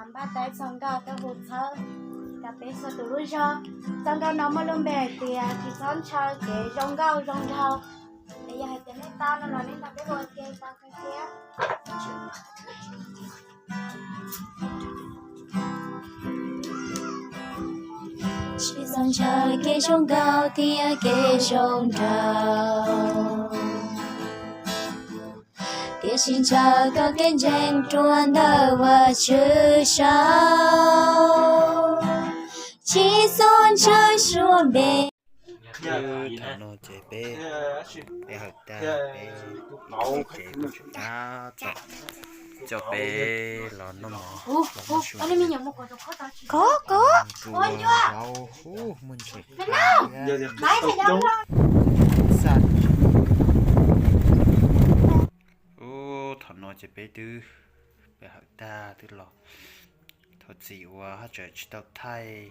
Npaj tau ib txoj nkauj tuaj hu txhawb rau peb txhua tus lub zog. Txoj nkauj no muaj lub npe hais tias tsis txhob ntshaw kev zoo nkauj zoo nraug. Es yog hais tias nej paub no los nej nrog peb ua ke tau thiab. Tsis txhob ntshaw kev zoo nkauj thiab kev zoo nraug, tiam sis ntshaw koj kev ntseeg rau ntawm Vajtswv saud. Tsis txhob ntshaw suab npe. Thaum no ces peb, peb hawm tag, peb ib txhia ces kuj tseem tab tom coj peb los noj mov, los noj su. Kov, kov. Ua, ua, ua, muaj ntses tag thiab. Ub, thaum no ces peb twb, peb hawm tag twb los. Thov txim uas haj tseem tsis tau thaij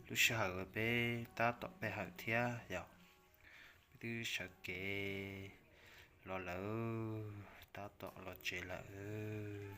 lub sij hawm uas peb tab tom pe hawm thiab yom. Peb twb sawv kev los lawm, tab tom los tsev lawm.